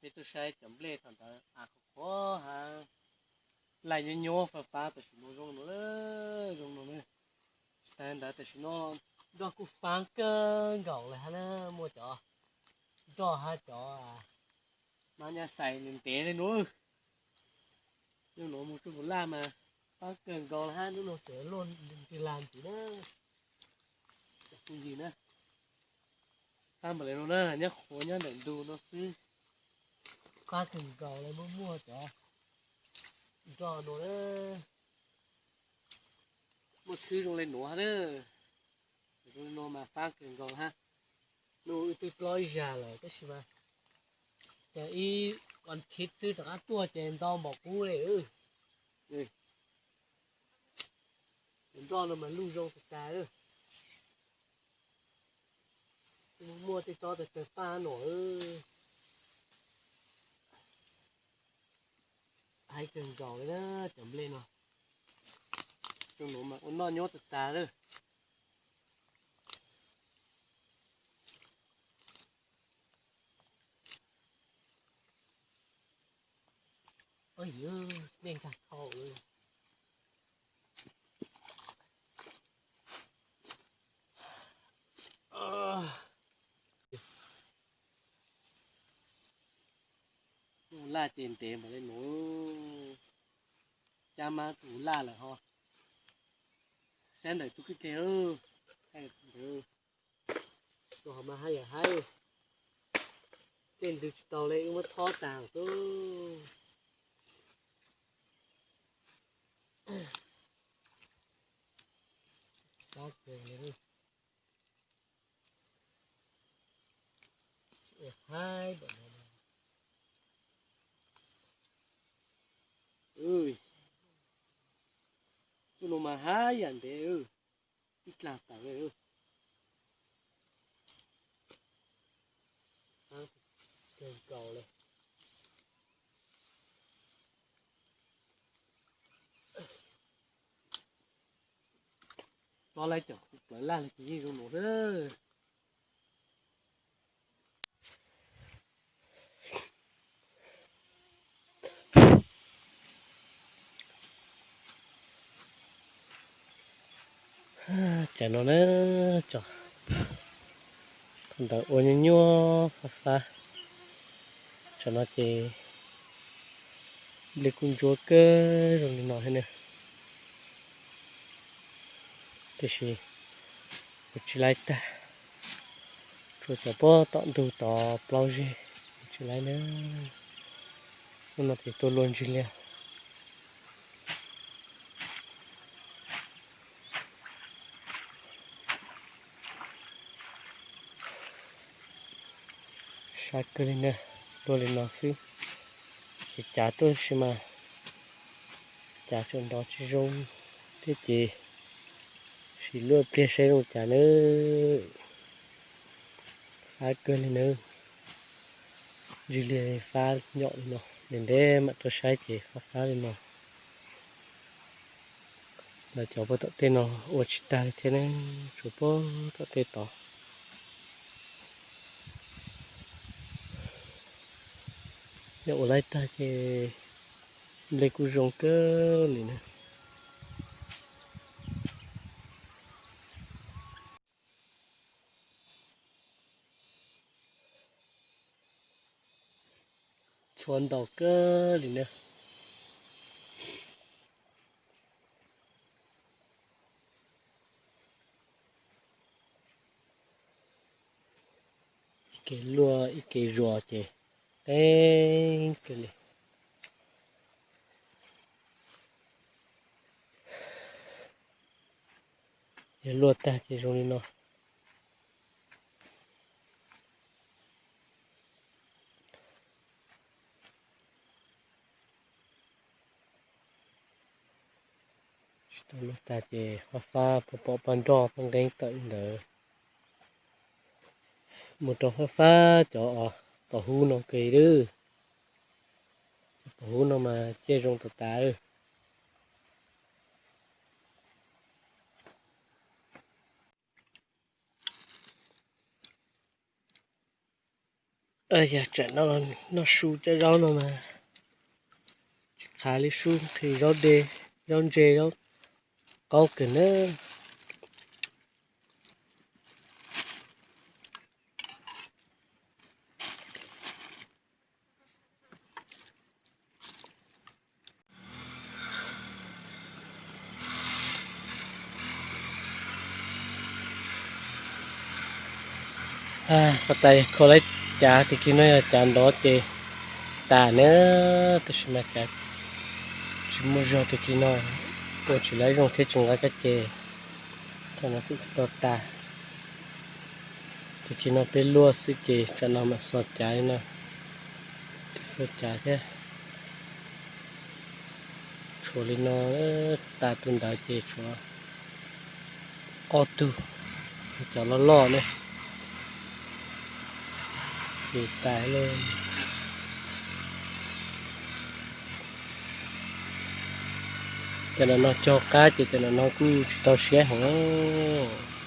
Peb tuaj saib cov nplej thaum ntawd av qhuav qhuav hab, laj nyob nyob fab fab tam sim no zoo no, zoo no na. Tsis tas ntawd tam sim no nroj kuj faab kawg nkaus lawm hab na, muaj cov nroj hab cov mab nyab xais ntev ntev le nuav. Zoo nuav mus tsuj kuv laj mas faab kawg nkaus lawm hab, hnub no tseem luaj ntws lag ntxiv na. Cov phooj ywg na, faab npaum le nuav na, nyob qhuav nyob ntawm ntug no xwb, faab kawg nkaus le, muaj muaj cov nroj nuav na. Muaj tshwb zoo le nuav hab na. Zoo le nuav mas faab kawg nkaus hab. Nuav wb twb plob ib zag lawm tab sis mas cas ib vas thiv xwb rov qab tuaj ces ntau npaum qub le. Cov nroj no mas luj zoo tag tag. Muaj tej tsob tawg tawg paj no. Haib kawg nkaus le na, cov nplej no. Zoo nuav mas ua noj nyob tag tag lawm. Ov, nej nkag dhau. Laj ces ntev npaum le nuav, cab mab tug laj lawm ho. Saib ntawm tug kwj deg, tus ho mas haib yam haib, tej ntws tsis tau le wb muab thob tag xwb. Haib, tug no mas haib yam ntev, ib dlaag tawm le. Kawg nkaus le. Plob lawm cov plawv laj le ces yeej zoo nuav xwb. Cas no na, thaum ntawd ua nyuaj nyuaj fab fab, tsam no ces nplej kuj ntsuab kawg zoo li no thiab na. Tiam sis ua tsis laib tag, tsuas cov puag tom ntug tod plaub zeg ua tsis laib na. Hnub no ces tuaj luaj ntsig liaj. Sab kawg li na, luaj li no xwb. Ces cav tuaj si mas cav tseem nrov tsis zoo thiab ces sim luaj pliag saib zoo cas nawb. Fab kawg li nawb. Ntsig liag fab nyom li no, ntev ntev mam tuaj saib ces fab fab li no. Lawv cov puag tom tej no ua tsis tag li thiab ne, tsuas puag tom tej tod. Yog ua laib tag ces nplej kuj zoo kawg li na. Txhua ntau kawg li na. Ib ke luaj ib ke zuas ces qeeb kawg li. Yog luaj tag ces zoo li no. Tsis tau luaj tag ces fab fab pom pab nroj pab nqeeb tawm li ntawd. Mus rau fab fab cov pom hub no kawg li. Cov pom hub no mas ciaj zoo tas tas. Yog tsam no noj su cov zaub no mas tsis qhav li, sub nqhis zaub de, zaub ntse, zaub qaub kawg nawb. Huab tais kho laib cav, tag kis no yog cav nrov ces tas na, tab sis mas cav tsis muaj zog, tag kis no ua tsis laib zoo thiab tsis nqa kab ces thaum no kuj tsis tau tas. Tag kis no peb luaj xwb ces tsam no mam xo cav li no, xo cav thiab. Tshuav li no, tas tus ntawd ces tshuav ob tug, cov loj loj ne, ces tas lawm. Cov no cog qab ces cov no kuj tsis tau siab heev.